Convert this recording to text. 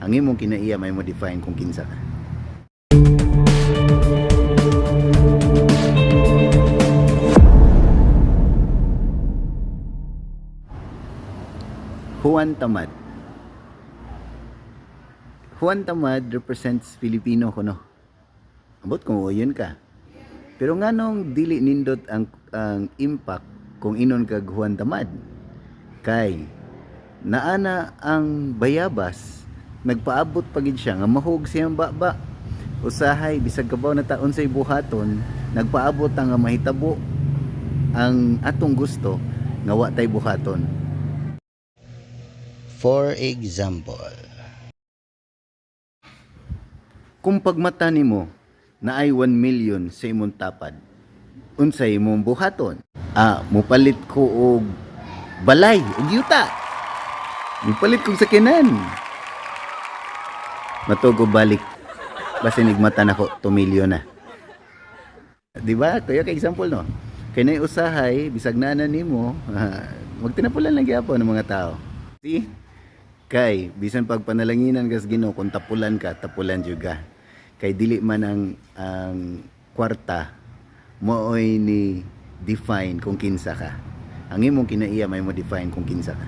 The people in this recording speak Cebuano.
Ang imong kinaiya may mo define kung kinsa ka. Juan Tamad. Juan Tamad represents Filipino kuno. Ambot kung uyon ka. Pero nganong dili nindot ang impact kung inon kag Juan Tamad? Kay naana ang bayabas, nagpaabot pa gid siya nga mahug siyang baba. Usahay bisag kabaw na taon say buhaton, nagpaabot ang nga mahitabo ang atong gusto nga wa tay buhaton. For example, Kung pagmata nimo naay 1 million sa imong tapad, unsay imong buhaton? Ah, mupalit ko og balay og yuta. Mupalit kog sakyanan. Matugo balik. Basin igmata nako 2 million na. Di ba? Kuya kay example, no. Kay nay usahay bisag nana nimo, magtinapulan lang gyapon ng mga tao. See? Kay bisan pag panalanginan kas Ginoo, kung tapulan ka, tapulan jud ka. Kay dili man ang kwarta mooy ni define kung kinsa ka. Ang imong kinaiya may mo define kung kinsa ka.